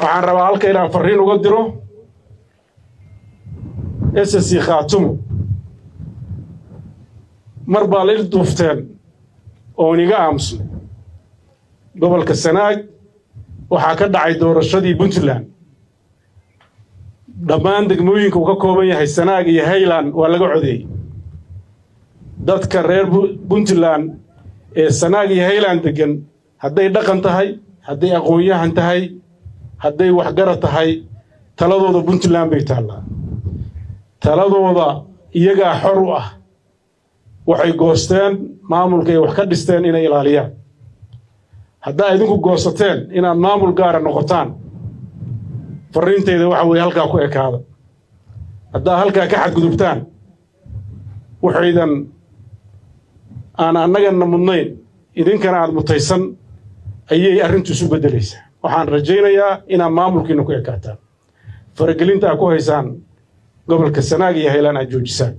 Waxaan rabaa halka inaan farriin uga diro SSC Khaatumo. Mar baa la il duufteen oon iga aamusnay. Gobolka Sanaag waxaa ka dhacay doorashadii Puntland. Dhammaan degmooyinka uu ka kooban yahay Sanaag iyo Hayland waa laga codeeyey. Dadka reer Puntland ee Sanaag iyo Hayland deggan, hadday dhaqan tahay, hadday aqoon-yahan tahay, hadday waxgarad tahay, taladooda Puntland bay taallaa. Taladooda iyagaa xor u ah. Waxay goosteen maamulka ay wax ka dhisteen inay ilaaliyaan. Haddaa idinku goosateen inaad maamul gaara noqotaan, farriintayda waxa weeye halkaa ku ekaada. Haddaa halkaa ka xadgudubtaan, waxaydan aan annagana mudnayn, idinkana aad mutaysan ayay arrintu isu beddelaysaa. Waxaan rajaynayaa inaad maamulkiina ku ekaataan, faragelinta aad ku haysaan gobolka Sanaag iyo Haylaan aad joojisaan.